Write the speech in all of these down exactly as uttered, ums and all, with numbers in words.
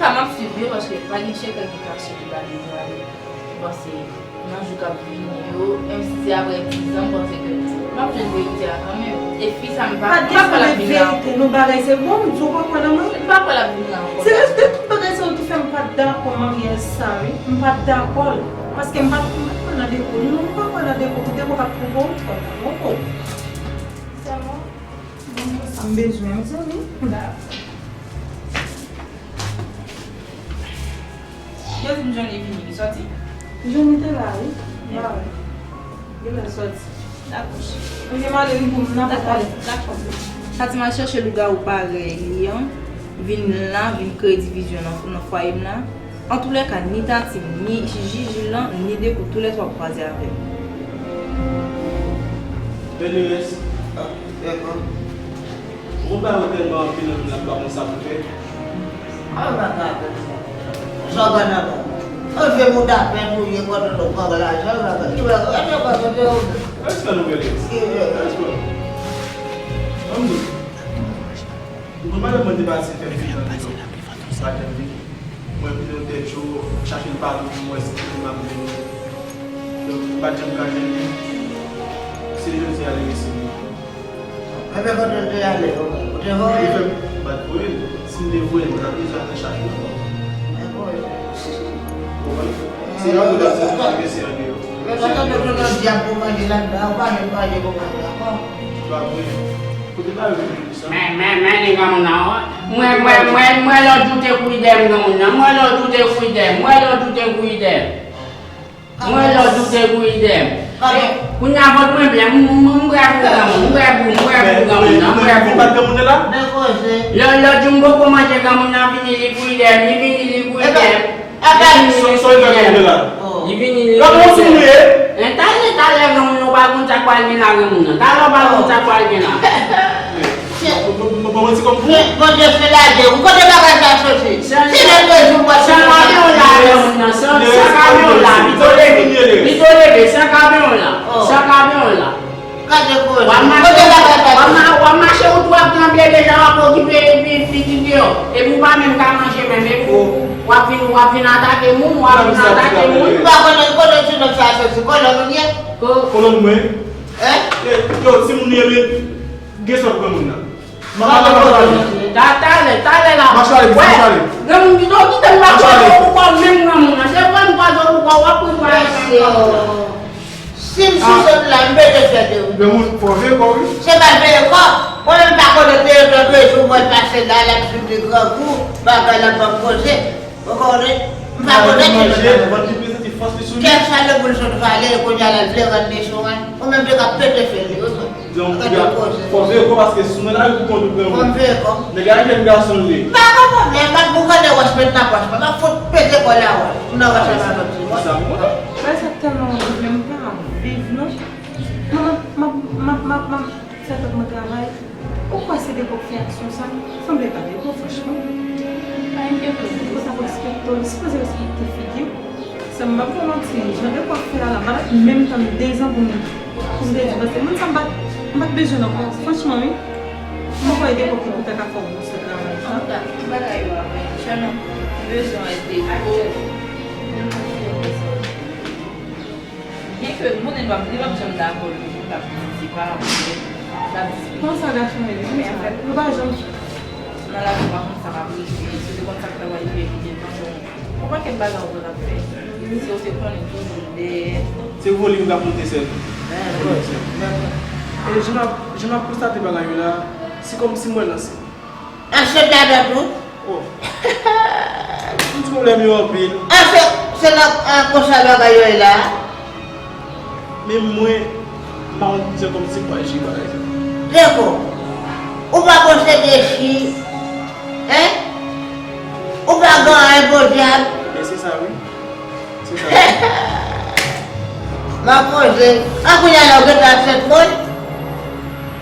M ap swiv yo paske pa gen sekrè ki kache ki pa devoile. M panse nan jou k ap vini yo, menm si se apre diz an, m panse ke m ap jwenn verite a kanmenm. E fi sa, m pa, m pa kwè l ap vin la ankò. Nou bagay se bon, m di w pa kwè nan mwen. M pa kwè l ap vin la ankò. Se rès de tout bagay sa yo ki fè m pa dakò maryaj sa, wi. M pa dakò l. Paske m pa, m pa kwè nan Deko. Non, m pa kwè nan Deko. Deko p ap twonpe w, twonpe w. Sèlman, bon, sa m bezwen, mezanmi. Dakò. Yo di m Johnny vini, li sòti? Johnny te la, wi. Ba wi. Li lè sòti. Dakò, cheri. Ou gen male li pou m nan. Dakò, dakò. Tati m al chèche lougawou parèy li an, vin la, vin kreye divizyon nan, nan fwaye m la. Antoulèka, ni Tati, ni Jiji lan, ni Dekou, toulètwa ap kwaze avè m. Bèl erès. Ou konn bagay yo tèlman anpil, anpil, anpil, pa konn sa pou fè. An pa ka fè sa. Sa w ka nan men w. An vye moun apèn ou ye, konn nou pran lajan, ou pa ka. Ki bagay, an pa ka fè ou. Respè nou, Bèlè. Respè. Ban m di. Ou konn madanm mwen te pati fè vizit nan Deko. Sa fè m vini. Mwen vini yon tèt cho, chache l patou pou m wè si m ap vini. Donk, m pa t janm ka jwenn li. Se jodi a li resi vini. Enben, kote l te ale, ou te voye l? Li fè m pa t voye l. Si m te voye l, mwen t ap bezwen al nan chache l ankò. Mwen voye l. Ou konprann? Se yon moun ap di sa ke se andeyò. Mwen pa tande tout yon dyab pou manje ladan, ou pa jwenn manje pou manje ankò. Pa vre. Kote bagay yo vin pou sa? Men, men, men, men, granmoun nan, wi. Mwen, mwen, mwen, mwen, lòt jou te kouri dèyè m, granmoun nan. Mwen, lòt jou te kouri dèyè m. Mwen, lòt jou te kouri dèyè m. Mwen lè w doute kouri dèyè m. Kounye a vant mwen plen, m, m, m, m prè pou granmoun, m prè pou, m prè pou granmoun nan, m prè pou. Lè, lòt jou m poko manje granmoun nan vini, li kouri dèyè m, li vini, li kouri dèyè m. Li vini, li kouri dèyè m. Li vini, li kouri dèyè m. Talè, talè granmoun nan, ou pa konn sa k pral gen la granmoun nan. Talè ou pa konn sa k pral gen la. Bondye fè lage ou. Kote bagay sa soti? Se lè dezou mwen. San kamyon la, granmoun nan. San kamyon la. Pito leve. Pito leve. San kamyon la. San kamyon la. Gade koze. Kote bagay sa soti? W ap mache, ou tou ap tranble deja, w ap okipe epi pitit deyò. Epi ou pa menm ka manje menm. Epi w ap vin, w ap vin atake moun, w ap vin atake moun. Ou pa konnen kote ti nonm sa soti? Kolòn ou ye? Kolòn mwen? Hein? Yo, timoun yo, men. Gen sòt granmoun nan. Mama, mama, mama. Ta, talè, talè la. Mache ale, mache ale. Granmoun ki do kite m pa kwaze w pou kò w menm granmoun nan. Se vre m kwaze w pou kò w, w ap pran kwaze m. Si m sou sòt la, m pete fè de ou. Granmoun, fò veye kò, wi. Se pa veye kò. Mwen menm pa konnen te yon de jou mwen pase la, l ap sou de grangou, bagay la p ap poze. Ou konnen, m pa konnen ki lòt bagay. Kè sa le boul sot vale, kounye a l al vle rann leson an. Ou menm te ka pete fè li, ou sot. Donk, fò veye kò paske si w nan lari pou kont ou granmoun. Fò m veye kò. Nèg la jèn gason li ye. M pa gen pwoblèm, m ap boukane wòch met nan pòch mwen, m ap fout pete kò la wòch. M nan wòch la pa sòti. Sa m konnen. Bagay sa tèlman move, m pa ap viv non. M ap, m ap, m ap, m ap, m ap fè tèt mwen travay. Ou kwè se Deko k fè aksyon sa? Sanble pa Deko, franchman. Pa enkyete w. Deko t ap respekte w, li sipoze respekte figi w. Sè m, m p ap fè w manti, jan Deko ap fè a la, m pa t ap menm tann dezan pou m, pou m te di, paske moun sa m pa t, m pa t bezwen l ankò, franchman, wi. M pa kwè e Deko ki poutèt ka fè w gwo sè travay sa. Antouka, tout bagay yo ap ranje, sèlman m bezwen wè Deko. Byenke moun nan p ap, li p ap janm dakò, li p ap di se pa vre, l ap di se vre. Konsa gason yo ye, konsa. Yo pa janm. Nan lavi, ou pa konn sa k ap rive, si w te konn sa k ta pral rive pi devan, bon, yon pakèt bagay ou pa t ap fè. Si w te konnen toujou dèyè. Se volim k ap monte sèl. E jan m ap, jan m ap konstate bagay yo la, se kòmsi m wè lanse. Ansent ladan tou? Oh. M di pwoblèm yo anpil. Ansent, se nan, an, konsa bagay yo ye la. Men mwen, m pa konn se kòmsi m pral jere bagay sa. Deko, ou pa posede fi, hein? Ou pa gen anyen podyab. Men se sa wi. M ap poze. An kounye a la, ou gentan ansent moun?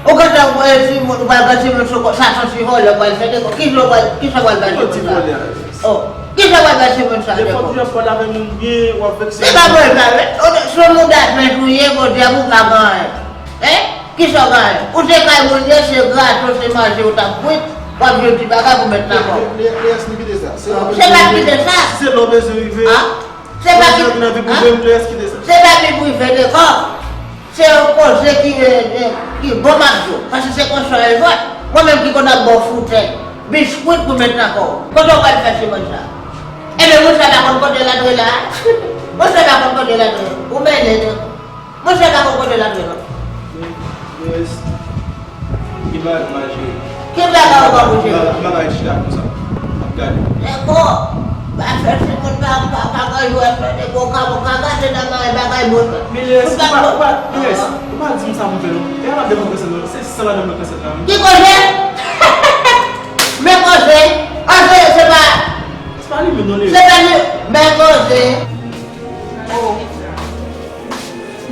Ou gentan voye timoun, ou pral pran timoun sou kont, sa se yon ti vòlè ou pral fè de kò. Kisa ou pral, kisa ou pral bay timoun sa? Oh, kisa ou pral bay timoun sa de kò? Lefòt ou ap pale avè moun byen, w ap vekse moun. Se pa vòlè, se yon mouda pent ou ye, podyab ou pa gen anyen. Hein? Kisa w gen? Ou te kay moun ye, se grato, se manje ou t ap kwit. W ap jwe ti bagay pou mèt nan kò. Leyès, nou kite sa. Se pa kite sa. Si se lè w bezwen rive, se pa ki, se pa ki prive dekò. Se yon koze ki, ki bon m ap di w. Paske se konsa yo fè. Mwen menm ki konn ap ba w foutèy, biskwit pou mèt nan kò w. Kote w pral fè semèn sa? Ebyen, moun sa pa konn kote l antre la. Moun sa pa konn kote l antre. Ou mennen tou. Monchè, pa konn kote l antre non. Yes. Ki bagay manje? Ki bagay ou pa manje? Ki bagay chita konsa ap gade? Eko, afè si moun pa pa pa manje afè de bon ka bon ka gade nan manje bagay moun. Miles, ou pa ou pa Miles, ou pa di m sa m fè non. E a madanm mwen konsèt non. Se sa madanm mwen konsèt la. Ki koze? Men koze. Koze se pa. Se pa li menm non li. Se pa li. Men koze. Oh.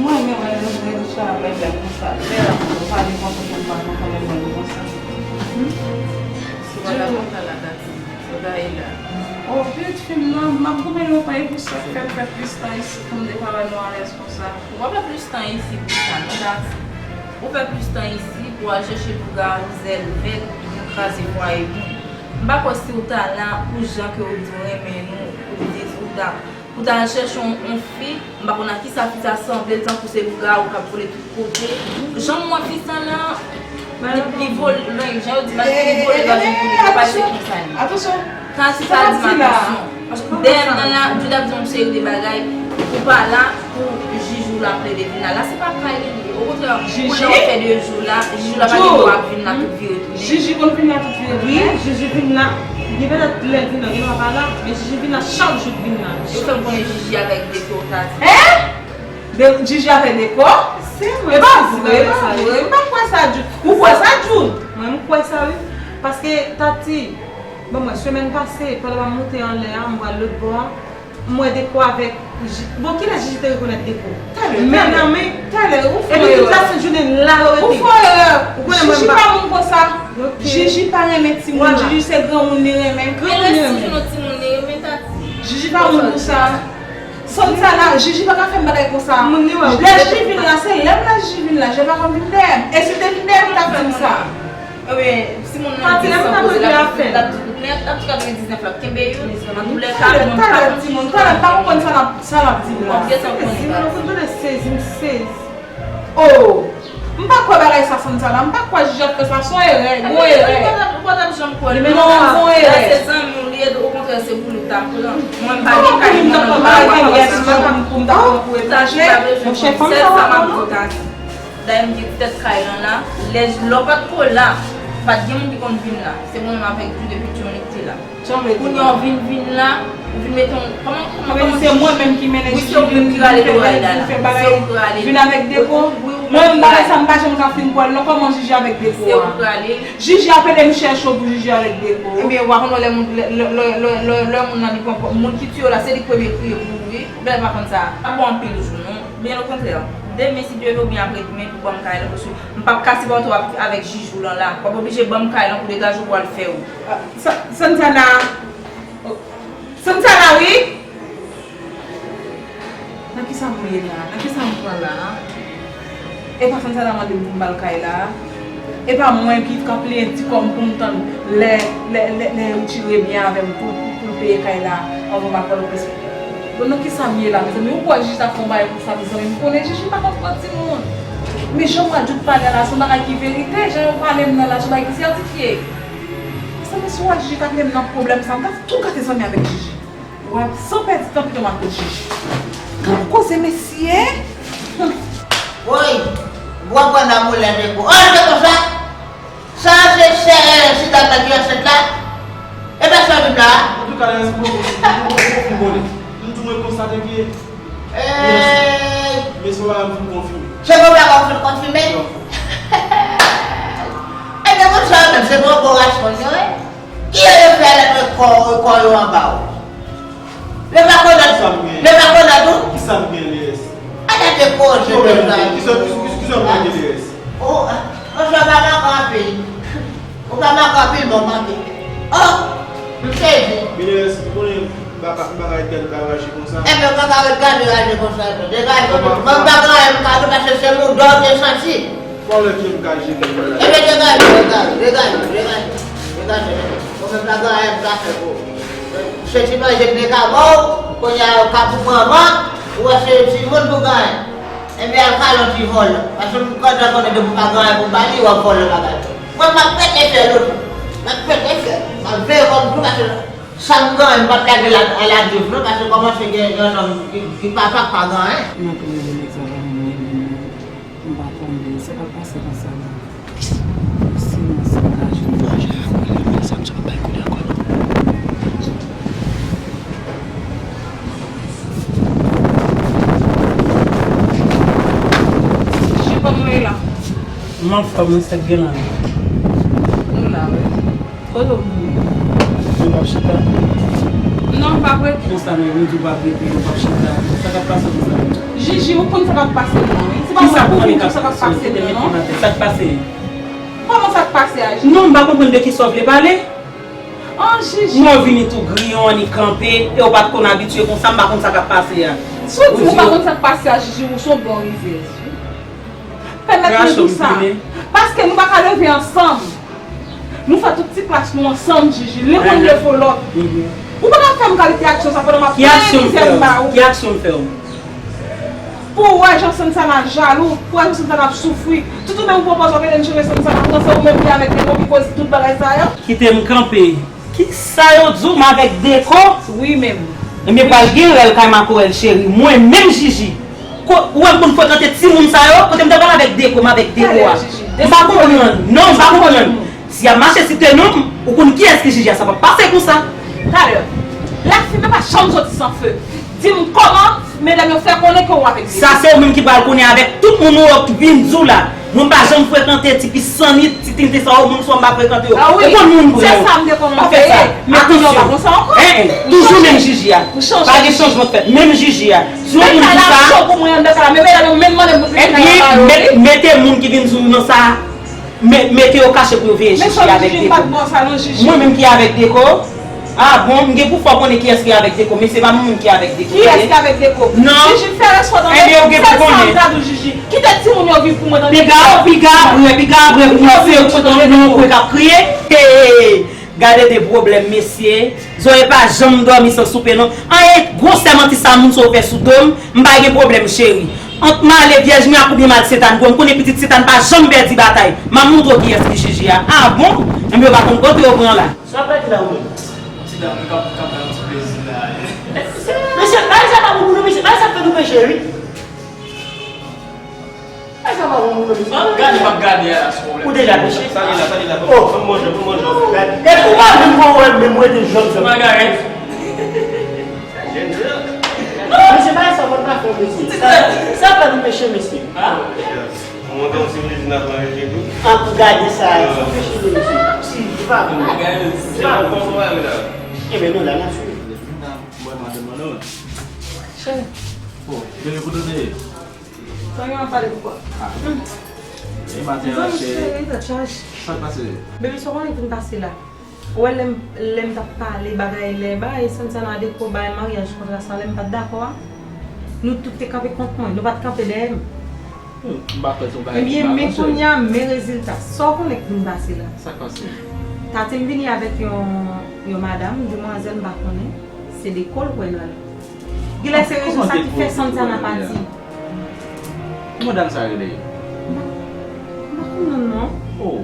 Mwen renmen wè Richard ap bèbè konsa. Lè l ap pale konsa pou m pa konsa, mwen renmen konsa. Se pa la konsa la dati. Se pa la. Oh, pitit fi m nan, m ap goumen lontan, e pou sa k fè m fè plis tan isit pou m te ka wè nou alèz konsa. Ou pa fè plis tan isit pou sa, non, dati. Ou fè plis tan isit pou al chèche lougawou, zèl vèt, pou vin kraze fwaye moun. M pa kwè si w ta la, pou jan ke w di w renmen nou, ou di ou ta Pou ta al chèche yon, yon fi, m pa konn a kisa fi sa sanble, l tankou se lougawou k ap vole tout kote. Jan m wè fi sa la, li, li vole, men jan yo di, malgre li vole pa janm kouri, li pa se konsa li. Atansyon. Sa ti pa di m atansyon. Paske dèyè m nan la, Jude ap di yon seri de bagay, ou pa la pou jij ou la plede vin la. La se pa kay li ye. Okontrè, pou lè w fè de jou la, jij ou la pa gen dwa ap vin la tout vire tounen. Jiji konn vin la tout vire tounen. Wi, Jiji vin la. Gen petèt lè l vin la, gen dwa pa la, men Jiji vin la chak jou l vin la. Yo fè m konnen Jiji avèk Deko, Tati. Hein? De, Jiji avèk Deko? Se mwen. E pa vre, e pa vre. M pa kwè sa, Jude. Ou kwè sa, Jude? Mwen, m kwè sa, wi. Paske, Tati, bon, mwen, semèn pase, pandan m ap monte anlè a, m pral lòt bò a, M wè Deko avèk Ji-, bon, kilè Jiji te rekonèt Deko? Talè, men talè, nan men. Talè, ou fè erè. Epi tout lasent jounen la yo rete. Ou fè erè. Ou konnen mwen Jiji pa moun konsa. Ok. Jiji pa renmen timoun. Vwala. Jiji se granmoun li renmen. Granmoun li renmen. Jiji pa moun konsa. Sòt sa la, Jiji pa ka fè m bagay konsa. Moun li wè. Lè Jiji vin la, se lè m la Jiji vin la. Jiji pa konn vin dèyè m. E si l te vin dèyè m, li t ap di m sa. Ebyen, si moun nan gen san koze, l ap di, l ap di, l ap di katrevendiznèf, l ap kenbe youn. Antoulèka, mwen pa konn timoun, talè, m pa konprann sa l ap, sa l ap di m la. M ap gentan konnen. Sezi, mwen konn tande sezi, m sezi. Oh! M pa kwè bagay sa sann sa la, m pa kwè Jiji ap fè sa, se yon erè, gwo erè. Ou pa t ap, ou pa t ap janm kwè l non, se yon erè. La se zanmi w li ye, okontrè se pou li w ta pran. Mwen m pa gen kay mwen nan, m pa gen kay mwen pou m ta pran pou etaje. Monchè, fanm sa w ap pran non? Dayè m gen tèt kay lan la, lè, lè w pa t ko la, pa t gen moun ki konn vin la. Se mwen menm avèk Jude epi Johnny ki te la. Kounye a w vin, vin la, ou vin mete yon, kòman, kòman, kòman se mwen menm ki mennen Jiji vin, vin fè, vin fè bagay, vin avèk Deko. Mwen menm bagay sa m pa janm ka fin kwè l non, kòman Jiji avèk Deko a. Jiji ap ede m chèche w pou Jiji avèk Deko. Ebyen, w pa konn lè moun, lè, lè moun nan li pran, moun ki tiye w la, se li k premye kriye pou ou wi. Bèl pa konn sa. Pa bon anpil jou non. Byen okontrè, demen si Dye vle oubyen apre demen pou ban m kay lan, paske m p ap ka sipòte w ap, avèk Jiji w lan la. W ap oblije ban m kay lan pou degaje w pou w al fè w. Ah, Sa-, Santana. Oh, Santana, wi. Nan kisa m ye la? Nan kisa m pran la? E pa Santana mande m pou m ba l kay la? E pa mwen ki ka pliye ti kò m pou m tann lè, lè, lè, lè Richie revyen avè m pou, pou, pou l peye kay la anvan m al pran lòt mesye. Bon, nan kisa m ye la, mezanmi? Ou kwè Jiji ta fè yon bagay konsa, mezanmi? M konnen Jiji pa konn pran timoun. Men jan m wè Jude pale a la, se yon bagay ki verite. Jan yo pale m nan la, se yon bagay ki sètifye. Mezanmi, si w wè Jiji ta kite m nan pwoblèm sa, m ta tou gate zanmi avèk Jiji. Wè, san pèdi tan, pito m al kot Jiji. Gad koze mesye! Woy! W ap pran nan moulen de kou. An, se konsa? Sa se sè, e, si dam nan ki ansent la? E pa sa w di m la a? Antouka, Leyès, m poko, m poko fin vole. M tou mwen konstate ke Ey! Men se yon bagay m fin konfime. Se yon bagay w fin konfime? Ebyen, moun sa yo menm, se bon, bon gason yo ye. Kijan yo fè ale met kò, kò yo anba w? Yo pa konn, yo pa konn ou? Kisa m gen, Leyès? Ala de koze, mesye. Kisa, kisa, kisa m gen, Leyès? Oh, ah, oh, sa pa manke anpil. Ou pa manke anpil, bon, manke. Oh, m sezi. Leyès, ou konnen m pa, m pa ka ret gade bagay raje konsa. Ebyen, ou pa ka ret gade raje konsa, non. Degaje w, mwen m pa gen anyen m ka di w, paske se moudon w te santi. Bon, lè ke m ka jere bagay. Ebyen, degaje w, degaje w, degaje w, degaje w, degaje w. Se ti manje m te ka ba w, kounye a w ka pou pran vant, ou wè se timoun pou ganyen. Ebyen al kale yon ti vòlò. Paske m kontan konnen depi w pa gen anyen pou ba li, w ap vòlò bagay. Mwen m ap pete fè l tou. M ap pete fè l. M ap veye kò m tou paske sa m ganyen m p ap lage l a la deriv non, paske kòmanse gen yon nonm ki, ki papa k pa gen anyen. M ap rele nèg sa pa menm rele m non. M pa tande, sa k ap pase konsa la? Silans, m pa jwenn. Manje a koule, men sa m sot bay koule ankò non. Jipon mwen la. M anfòm wi, sa k gen la? Nou la wi. Kote w vini? Mwen p ap chita. Non, m p ap rete. Konsa, men, mwen di w p ap rete, mwen p ap chita. Sa k ap pase konsa? Jiji, ou konn sa k ap pase non, wi. Se pa mwen pou vin di w sa k ap pase non, non. Sa k pase? Kòman sa k pase a, Jiji? Non, m pa konprann de kisa w vle pale. An, Jiji. Mwen vini tou griyon, annik kanpe, e w pa t konn abitye konsa, m pa konn sa k ap pase a. Si w di m ou pa konn sa k pase a, Jiji, ou se yon bon rizèz, wi. Pèmèt mwen di w sa. Paske nou pa ka leve ansanm. Nou fè tout ti plas nou ansanm, Jiji. Len konn leve lòt. Ou pa ka fè m kalite aksyon sa pandan m ap plenn mizè m ba ou. Ki aksyon m fè w? Pou w wè jan Sansana jalou, pou w wè jan Sansana ap soufri. Tout ou menm ou pwopoze w vin chanje Sansana, poutan se ou menm ki avèk li pou ki koz tout bagay sa yo. Kite m kanpe. Kisa yo di w m avèk Deko? Wi, menm. Ebyen, pral gen rèl kay makorèl cheri. Mwen menm Jiji. Ko-, ou wè m konn frekante timoun sa yo? Kote m te pral avèk Deko, m avèk Deko a. M pa konprann. Non, m pa konprann. Si y ap mache site non m, ou konn kiyès ki Jiji a, sa p ap pase konsa. Talè, lafimen pa janm soti san fe. Di m kòman medam yo fè konnen ke w avèk Deko. Sa se ou menm ki pral konnen avèk tout moun ou wè k vin di w la. Mwen m pa janm frekante ti pis sannit, ti tenten sa yo, moun sa yo m pa frekante yo. Ou konn moun vre yo. Pa fè sa. Atansyon. Toujou menm Jiji a. Pa gen chanjman k fèt. Menm Jiji a. Si yon moun di sa, ebyen, mete moun ki vin di w nan sa, mete yo kache pou yo veye Jiji avèk Deko. Mwen menm ki avèk Deko, ah bon, m gen pou fò konnen kiyès ki avèk Deko, men se pa mwen menm ki avèk Deko. Kiyès ki avèk Deko? Non. Jiji, fè respè w tande. Ebyen, ou gen pou konnen. Kite timoun yo viv pou mwen tande. Piga, piga, apre, piga, apre, pou mwen se yo ki sot nan yon kwen k ap kriye. Hey, gade de pwoblèm, mesye. Zoe pa janm dòmi san soupe, non. Anyen, gwosè manti sa moun sa yo fè sou do m, m pa gen pwoblèm, cheri. Ant m ale vyèj mwen ak oubyen m al Sentàn, bon, m konnen pitit Sentàn pa janm pèdi batay. M ap montre w kiyès ki Jiji a. Ah bon? Enben, yo pa konn kote yo pran la. Sa w ap gade la ou menm? Ti dam nan k ap, k ap bay yon ti plezi la. Mesye, bagay sa pa bon pou nou, mesye. Bagay sa ap fè nou peche, wi. Bagay sa pa bon pou nou, mesye. Gade, m ap gade a la, se pwoblèm. Ou deja peche? Sa li la, sa li la. Oh, fè m manje, fè m manje. Gade, ou pa menm wè, menm wè de jòb sa. Magarèt. Mesye, bagay sa fò n pa fè, mesye. Sa, sa ap fè nou peche, mesye. Mwen menm si vle di n ap anrete tou. An pou gade sa, se peche nou, mesye. Si, se pa bon. Se pa bon. Ebyen, nou la, n ap swiv. Mwen, madanm nan, non. Cheri. Oh, bebe, kote w te ye? Zanmi m ap pale pou kò. Ah. E maten an, cheri. Zanmi cheri, tèt chaje. Sa k pase? Bebe, sa w konnen k vin pase la? Ou wè lè m, lè m t ap pale bagay, lè bagay Sansana, Deko, bagay maryaj kontra sa, lè m pa t dakò a, nou tout te kanpe kont mwen, nou pa t kanpe dèyè m. Hmm, m pa kwè se yon bagay ki mal, non, cheri. Ebyen, men kounye a, men rezilta. Sa w konnen k vin pase la? Sa k pase? Tati m vini avèk yon, yon madanm, demwazèl m pa konnen, se Deko l kwè nan li. Genlè se rezon sa ki fè Sansana pati. Kòman dam sa rele? M pa, m pa konn non l non. Oh.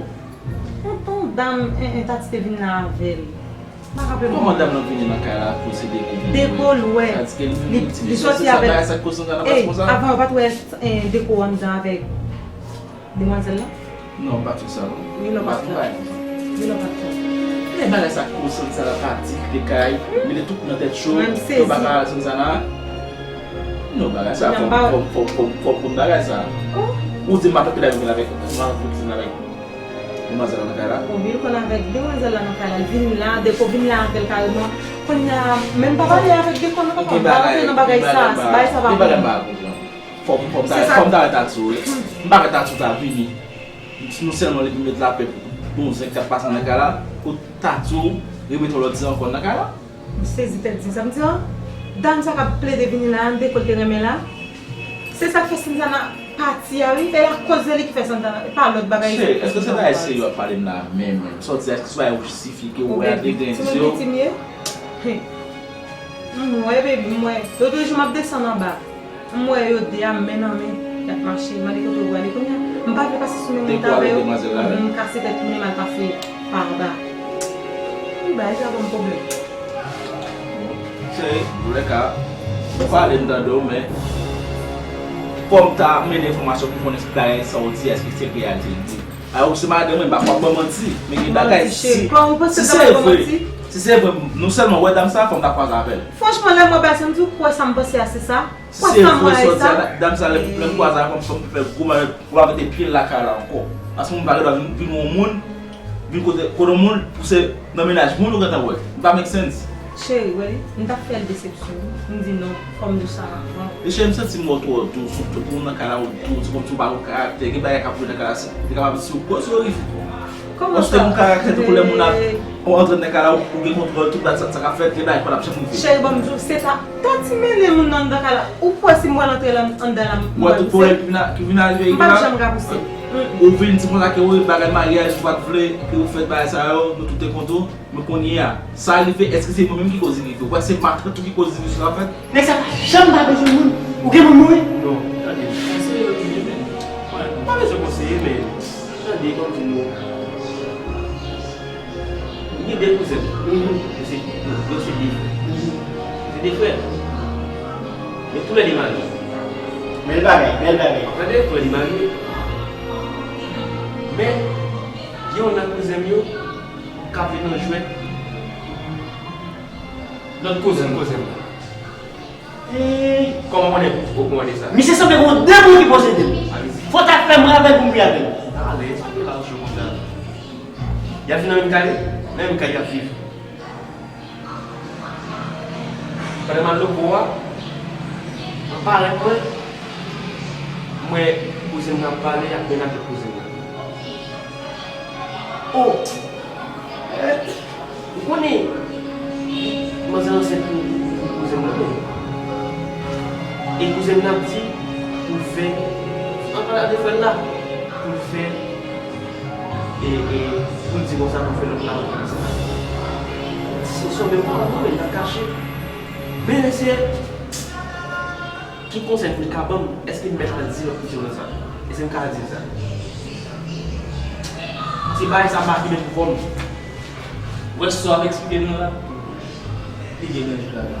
Yon, yon dam, en, en, Tati te vin la avè l. M pa raple m. Kòman dam nan vini nan kay la pou se Deko l wè? Deko l wè. Sa di ke li vini, li soti avè l. Sa bagay sa k koz Sansana pati konsa? Avan yo pa t wè, en, Deko anndan avèk demwazèl la? Non, m pa t sou sa non. M pa t sou bagay konsa. Lè bagay sa k koz Sansana pati kite kay, mete tout moun nan tèt cho, yo pa ka al Sansana. Non, bagay sa, fò m, fò m, fò m, fò m, fò m konn bagay sa. Ou di m pa t ap kite avèk, m pa t ap kite avèk demwazèl la nan kay la? Bon, wi, l konn avèk demwazèl la nan kay la, l vin la, Deko vin la avè l kareman. Kounye a, menm pa pale avèk Deko non, papa, m pa rantre nan bagay sa, bagay sa pa bon. Fò m, fò m ta, fò m ta wè Tati, wi. M pa kwè Tati ta vini. Non sèlman li vin met lapè pou bon zen k ap pase nan kay la, pou Tati remete yon lòt zen ankò nan kay la. M sezi tèt di m sa. M di, an, dam sa k ap plede vini la, an, Deko l te renmen la. Se sa k fè Sansana Pati a wi, e akoz de li ki fè Santana, e pa lòt bagay. Cheri, èske se bagay serye w ap pale m la menm, menm? Sa w di a, èske se bagay ou jistifye ke ou wè ak de grenn zye w? Timoun piti m ye. Hey. M wè, baby, m wè. Lòt jou m ap desann anba. M wè yo de a men nan men, y ap mache, mande kote yo prale kounye a. M pa vle pase sou menm wout avè yo. M kase tèt tounen m al pase pa anba. Wi, bagay sa ban m pwoblèm. Cheri, antoulèka, ou pale m tande w, men fò m ta mennen enfòmasyon pou konnen si bagay sa w di a, èske se reyalite l ye. A, ou se madanm mwen, m pa kwè w ap ban m manti, men gen bagay, si, si se vre, si se vre, non sèlman w wè dam sa, fò m ta kwaze avè l. Franchman, lè m wè bagay sa, m di w kwè sa m panse a, se sa. Si se vre sa w di a, dam sa, lè m kwaze avè l, fò m fè gwo malè pou l pa mete pye l lakay la ankò. Paske moun pa gen dwa vin, vin yon moun, vin kote, kote yon moun, pou se nan mennaj moun ou gentan wè. Li pa make sense. Cheri, wè li, m t ap fè l desepsyon, wi. M di non, fò m di w sa avan. E cheri, m santi m wè w twò dous, ou tout moun nan kay la ou dous, se kòmsi w pa gen karaktè, gen bagay k ap rive nan kay la, se, li kapab si w gwo sou yo rive. Kòman sa? Paske moun karaktè tankou lè moun ap, ou antre nan kay la, ou, ou gen kontwòl tout bagay, sa, sa k ap fèt, gen bagay ki pa t ap janm rive. Cheri, ban m di w, se ta, ta ti mennen moun nan anndan kay la. Ou kwè si m pral antre la, anndan la, m pral pouse? Ou wè tout pwoblèm ki vin a, ki vin a rive, m p ap janm ka pouse. Ou vin di konsa ke wi, bagay maryaj, ou pa t vle, ke ou fèt bagay sa yo, nou tout te kont ou. Men kounye a, sa rive, èske se mwen menm ki koz li rive? Ou kwè se matant ou ki koz li rive sa fèt? Nèg sa pa janm pa bezwen moun. Ou gen moun mouri? Non, tande, konseye yo toujou, men. Mwen, m pa bezwen konseye, men, tande, ban m di nou. M gen de kouzen. Mhm. Yo se, yo se de, se de frè. Yo toulède marye. Bèl bagay, bèl bagay. Tande, toulède marye. Men, gen youn nan kouzen m yo, k ap vin nan jwèt lòt kouzen m. Lòt kouzen m. Kòman w konnen ou konnen sa? Misye sanble gen de moun ki posede l. Fò w ta fè m ravèl pou m pi avè l. Alèz, pa gen la ou cho konsa. Y ap vin nan menm kay, nan menm kay y ap viv. Pandan m al lòtbò a, nan parèt mwen, m wè kouzen m nan ap pale ak mennaj lòt kouzen m nan. O! Ou konnen, manzè ansent pou, pou, pou kouzen m nan, men. E kouzen m nan ap di, pou l fè, an pale de frè l la, pou l fè, e, e, pou l di konsa, pou l fè lòt la, pou l fè sa. Se, se menm pawòl, non, men l t ap kache. Men lè se, ki konsèy pou l ka ban m, èske m mèt al di lòt kouzen m nan sa? Èske m ka al di l sa? Paske bagay sa pa vin pou kò m. Ou wè sa w ap eksplike m nan la? Li gen danje ladan l.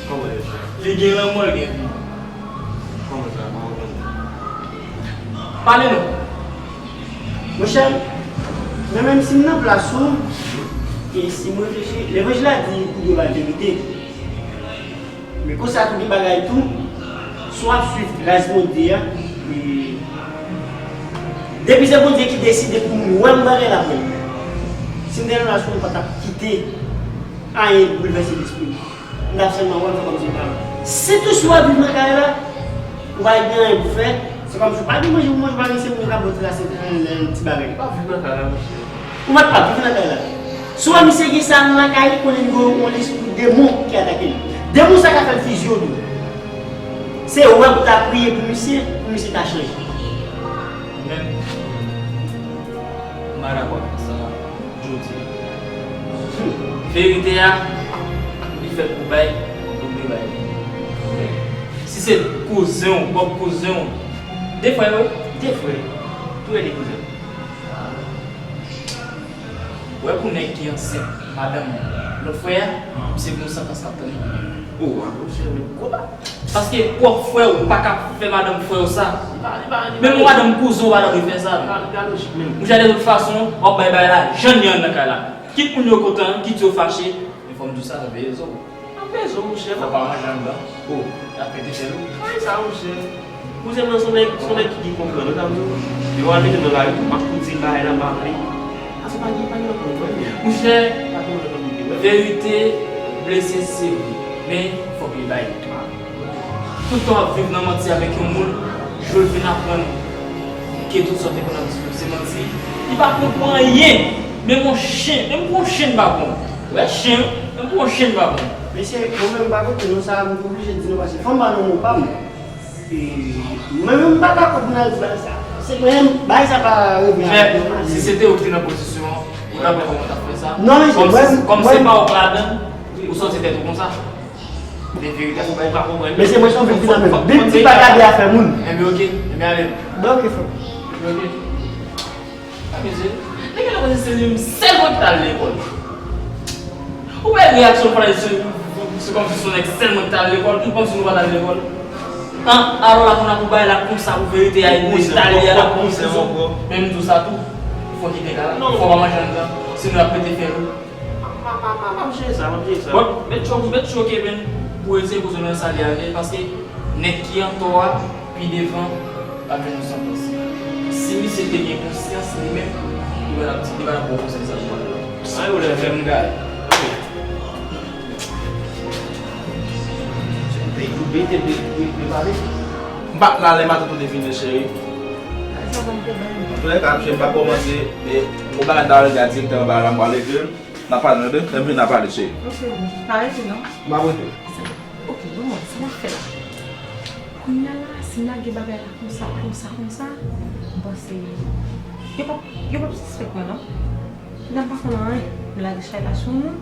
Kòman l ye? Li gen lanmò, li gen vi. Kòman sa? M pa konprann. Pale non. Monchè, mwen menm si m nan plas ou, e si m reflechi, levanjil la di pou dwe bay verite. Men konsa tou gen bagay tou, si w ap swiv gras Bondye a, e depi se Bondye ki deside pou m wè m bagay la pou m. Si m te nan plas ou, m pa t ap kite anyen boulvèse lespri m. M t ap sèlman wè l fè kòmsi m pa wè. Sitou si w ap viv nan kay la, ou pa gen anyen pou fè, se kòmsi w pa gen manje pou manje, ou pa gen se moun yo ka ba w ti lasyèt, yon ti bagay. Ou pa viv nan kay la, monchè. Ou mèt pa viv nan kay la. Si w wè misye gen sa nan lakay li, konnen li gen yon lespri demon ki atake l. Demon sa ka fè l fizye w tou. Se wè pou ta priye pou misye, pou misye ta chanje. Men, m pa dakò avèk sa Jodi. Verite a, li fèt pou bay, pou bay. Si se kouzen w, pwòp kouzen w, de frè yo, de frè, toulède kouzen. Wè pou nèg ki ansent madanm lòt frè a, misye gen yon santans k ap tann li pou li. O, a, monchè, men kòman? Paske pwòp frè w pa ka fè madanm frè w sa. Menm yon madanm kouzen w pa dwe fè sa. Monchè, de tout fason, w ap bay bagay la jan li ye nan kay la. Kit moun yo kontan, kit yo fache, men fò m di w sa, veye zo. Ap veye zo, monchè. Fò pa manje anndan. O, y ap pete chèn ou. Bagay sa, monchè. Kouzen m nan se yon nèg, se yon nèg ki, ki konprann, ou ta di, yo al mete m nan lari, m ap kouri di l bagay la, m pa vle. Sa se pa gen, pa gen lòt mwen, mwen. Monchè, verite blese se vre, men fòk li bay. Tout tan w ap viv nan manti avèk yon moun, jou l vin aprann ke tout sa w te konn ap di yo se manti, li pa konprann anyen. Menm yon chen, menm pou yon chen li pa bon. Ou wè chen, menm pou yon chen li pa bon. Mesye, mwen menm m pa konprann non, sa a m oblije di nou, paske fò m ba nou mo pa m. Mwen menm m pa ka konprann bagay sa. Se mwen menm, bagay sa pa revyen avèk mwen. Si se te ou ki te nan pozisyon an, ou ta pral kòman w t ap fè sa? Non, mesye, mwen, kòm se pa ou k ladan, ou sòti tèt ou konsa. Men verite a, ou pa konprann. Mesye, mwen se yon vil ki nan men. Bib di pa gade afè moun. Enben, oke. Enben, ale. Ben, oke, frè. Enben, oke. A, mesye, nèg la konnen se li menm sèlman ki t al lekòl. Ou wè reyaksyon fanatik se, se kòmsi se yon nèg sèlman ki t al lekòl, kòmsi nou pa t al lekòl. An, alò la, kounye a pou bay la konsa, pou verite a, pou talye a la, pou kouzen. Men m di w sa tou, fò kite kay la, fò pa manje anndan, sinon y ap pete fè lou. M ap jere sa, m ap jere sa. Bon, mèt choke, mèt choke, men pou eseye poze nan sa li ale, paske nèg ki an tò a, pi devan, l ap jwenn yon santans. Si misye te gen konsyans li menm, li pa t ap, li pa t ap pran konsèy sa pou al la. An, yo lè fè m gaye. Peyi pou bete, peyi pou bete pale. M pa t la lè matant ou te vini, cheri. Sa ban m pwoblèm. Antouka, cheri, m pa kòmanse, men yon bagay m ta vle di a direktèman, bagay la m pral regle l. N a pale, tande? Lè m vini, n a pale, cheri. Ok, bon. Pa rete, non? M ap rete. Ok, bon, sa n ap fè la? Kounye a la, si n lage bagay la konsa, konsa, konsa, m panse yo p ap, yo p ap sispèk mwen, non. Kounye a m pa konn anyen. M lage chay la sou nou.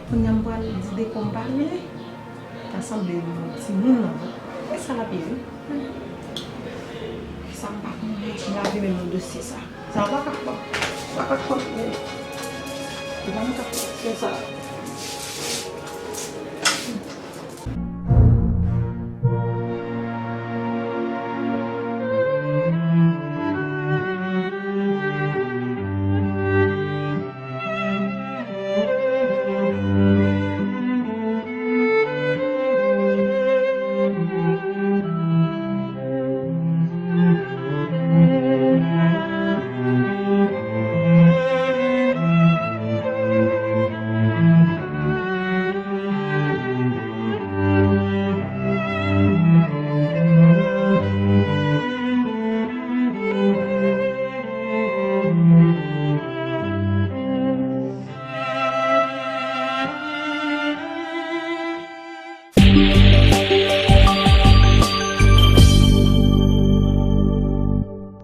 Kounye a m pral di depo m pa vini. Ta sanble yon timoun nan, wi. E sa l ap ye, wi. Sa m pa konnen, m lave men m nan dosye sa. Sa pa ka fè. Pa ka fè. E pa m ka fè sa.